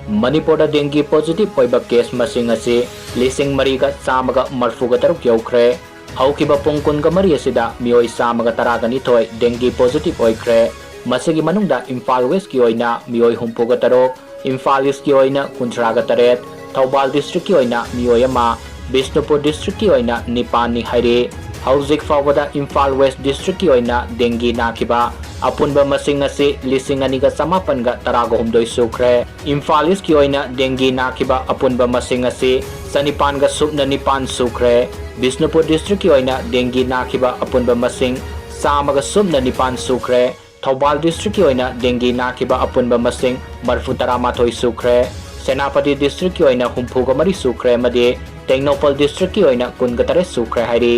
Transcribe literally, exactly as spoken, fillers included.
ꯃꯅꯤꯄꯨꯔꯗ dengue positive ꯑꯣꯏꯕ case ꯃꯁꯤꯡ ꯑꯁꯤ ꯂꯤꯁꯤꯡ ꯃꯔꯤꯒ ꯆꯥꯝꯃꯒ ꯃꯔꯤꯐꯨꯒ ꯇꯔꯨꯛ ꯌꯧꯈ꯭ꯔꯦ꯫ ꯍꯧꯈꯤꯕ ꯄꯨꯡ ꯀꯨꯟꯒ ꯃꯔꯤ ꯑꯁꯤꯗ ꯃꯤꯑꯣꯏ ꯆꯥꯝꯃꯒ ꯇꯔꯥꯒ ꯅꯤꯊꯣꯏ dengue positive ꯑꯣꯏꯈ꯭ꯔꯦ꯫ ꯃꯁꯤꯒꯤ ꯃꯅꯨꯡꯗ ꯏꯝꯐꯥꯜ West ꯀꯤ ꯑꯣꯏꯅ ꯃꯤꯑꯣꯏ ꯍꯨꯝꯐꯨꯒ ꯇꯔꯨꯛ, ꯏꯝꯐꯥꯜ East ꯀꯤ ꯑꯣꯏꯅ ꯀꯨꯟꯊ꯭ꯔꯥꯒ ꯇꯔꯦꯠ, ꯊꯧꯕꯥꯜ district ꯀꯤ ꯑꯣꯏꯅ ꯃꯤꯑꯣꯏ ꯑꯃ, ꯕꯤꯁꯅꯨꯄꯨꯔ district ꯀꯤ ꯑꯣꯏꯅ ꯅꯤꯄꯥꯟꯅꯤ ꯍꯥꯏꯔꯤ꯫ ꯍꯧꯖꯤꯛ ꯐꯥꯎꯕꯗ ꯏꯝꯐꯥꯜ West district ꯀꯤ ꯑꯣꯏꯅ dengue ꯅꯥꯈꯤꯕ ꯑꯄꯨꯟꯕ ꯃꯁꯤꯡ ꯑꯁꯤ ꯂꯤꯁꯤꯡ ꯑꯅꯤꯒ ꯆꯃꯥꯄꯟꯒ ꯇꯔꯥꯒ ꯍꯨꯝꯗꯣꯏ ꯁꯨꯈ꯭ꯔꯦ꯫ ꯏꯝꯐꯥꯜ East ꯀꯤ ꯑꯣꯏꯅ dengue ꯅꯥꯈꯤꯕ ꯑꯄꯨꯟꯕ ꯃꯁꯤꯡ ꯑꯁꯤ ꯆꯅꯤꯄꯥꯟꯒ ꯁꯨꯞꯅ ꯅꯤꯄꯥꯟ ꯁꯨꯈ꯭ꯔꯦ꯫ ꯕꯤꯁꯅꯨꯄꯨꯔ district ꯀꯤ ꯑꯣꯏꯅ dengue ꯅꯥꯈꯤꯕ ꯑꯄꯨꯟꯕ ꯃꯁꯤꯡ ꯆꯥꯝꯃꯒ ꯁꯨꯞꯅ ꯅꯤꯄꯥꯟ ꯁꯨꯈ꯭ꯔꯦ꯫ ꯊꯧꯕꯥꯜ district ꯀꯤ ꯑꯣꯏꯅ dengue ꯅꯥꯈꯤꯕ ꯑꯄꯨꯟꯕ ꯃꯁꯤꯡ ꯃꯔꯤꯐꯨ ꯇꯔꯥꯃꯥꯊꯣꯏ ꯁꯨꯈ꯭ꯔꯦ꯫ ꯁꯦꯅꯥꯄꯇꯤ district ꯀꯤ ꯑꯣꯏꯅ ꯍꯨꯝꯐꯨꯒ ꯃꯔꯤ ꯁꯨꯈ꯭ꯔꯦ ꯑꯃꯗꯤ ꯇꯦꯡꯅꯧꯄꯜ district ꯀꯤ ꯑꯣꯏꯅ ꯀꯨꯟꯒ ꯇꯔꯦꯠ ꯁꯨꯈ꯭ꯔꯦ ꯍꯥꯏꯔꯤ꯫